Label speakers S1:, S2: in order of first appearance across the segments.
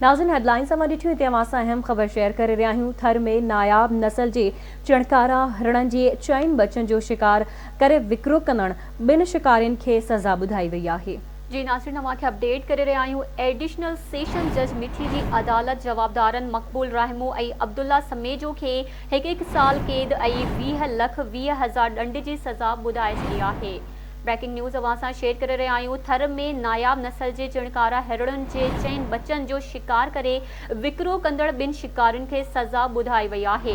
S1: ناظرين هيڊلائنز اوهان ڏٺيون هتي اوهان سان اهم خبر شيئر ڪري رهيا آهيون ٿر ۾ ناياب نسل جي چڻڪارا هرڻن جي چئن ٻچن جو شڪار ڪري وڪرو ڪندڙ ٻن شڪارين کي سزا ٻڌائي وئي آهي.
S2: جي ناظرين اوهان کي اپڊيٽ ڪري رهيا آهيون ايڊيشنل سيشن جج مٺي جي عدالت جوابدارن مقبول راهمو ۽ عبدالله سميجو کي هڪ هڪ سال قيد ۽ 20 لک 20 هزار ڏنڊ جي سزا ٻڌائي ڇڏي آهي. بريڪنگ نيوز اوهان سان شيئر ڪري رهيا آهيون ٿر ۾ ناياب نسل جي چڻڪارا هرڻن جي چئن ٻچن جو شڪار ڪري وڪرو ڪندڙ ٻن شڪارين کي سزا ٻڌائي وئي آهي.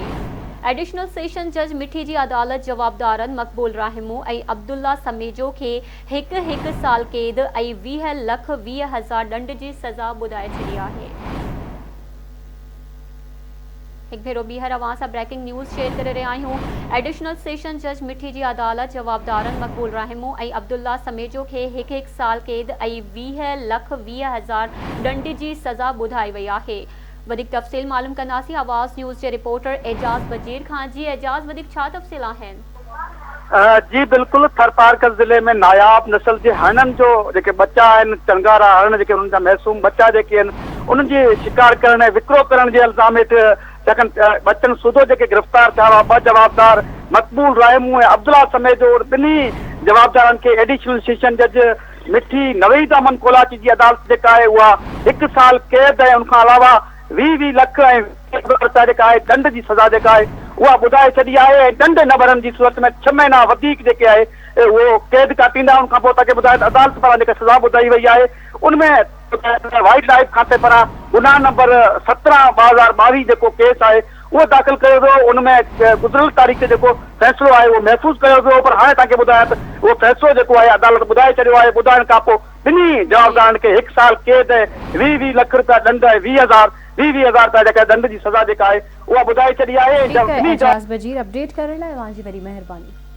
S2: ايڊيشنل سيشن جج مٺي جي عدالت جوابدارن مقبول راهمو ۽ عبدالله سميجو کي هڪ هڪ سال قيد ۽ 20 لک 20 هزار ڏنڊ جي سزا ٻڌائي ڇڏي آهي. هڪ ڀيرو ٻيهر اوهان سان بريڪنگ نيوز شيئر ڪري رهيا آهيون ايڊيشنل سيشن جج مٺي جي عدالت جوابدارن مقبول راهمو ۽ عبدالله سميجو کي هڪ هڪ سال قيد ۽ 20 لک 20 هزار ڏنڊ جي سزا ٻڌائي وئي آهي وڌيڪ تفصيل معلوم ڪنداسين آواز نيوز جي رپورٽر اعجاز بجير کان جي اعجاز وڌيڪ ڇا تفصيل آهن.
S3: جي بلڪل ٿرپارڪر ضلعي ۾ ناياب نسل جي هرڻن جو جيڪي ٻچا آهن چڻگارا هرڻ جيڪي انهن جا معصوم ٻچا جيڪي آهن انهن جي شڪار ڪرڻ ۽ وڪرو ڪرڻ جي الزام هيٺ ڇاڪاڻ ٻچن سوڌو جيڪي گرفتار ٿيا هئا ٻه جوابدار مقبول راهمون ۽ عبدالله سميجو ٻنهي جوابدارن کي ايڊيشنل سيشن جج مٺي نويد احمد ڪولاچي جي عدالت جيڪا آهي اها هڪ سال قيد ۽ ان کان علاوه 20 20 لک ۽ 20 هزار رپيا جيڪا آهي ڏنڊ جي سزا جيڪا آهي اها ٻڌائي ڇڏي آهي ۽ ڏنڊ نه ڀرڻ جي صورت ۾ ڇهه مهينا وڌيڪ جيڪي آهي اهو قيد ڪاٽيندا ان کان پوء توهان کي ٻڌايو ته عدالت پاران جيڪا سزا ٻڌائي وئي آهي ان ۾ وائلڊ لائيف کاتي پاران گناهه نمبر 17 2022 جيڪو ڪيس آهي اهو داخل ڪيو ويو ان ۾ گذريل تاريخ تي جيڪو فيصلو آهي اهو محفوظ ڪيو ويو پر هاڻي توهان کي ٻڌايان ته اهو فيصلو جيڪو آهي عدالت ٻڌائي ڇڏيو آهي ٻڌائڻ کان پوء ٻنهي جوابدارن کي هڪ سال قيد ۽ 20 20 لک رپيا ڏنڊ ۽ 20 هزار 20 20 هزار رپيا جيڪا ڏنڊ جي سزا جيڪا آهي اها ٻڌائي ڇڏي آهي ۽
S1: ٺيڪ آهي
S3: ٻنهي
S1: اعجاز بجير اپڊيٽ ڪرڻ لاء اوهان جي وڏي مهرباني.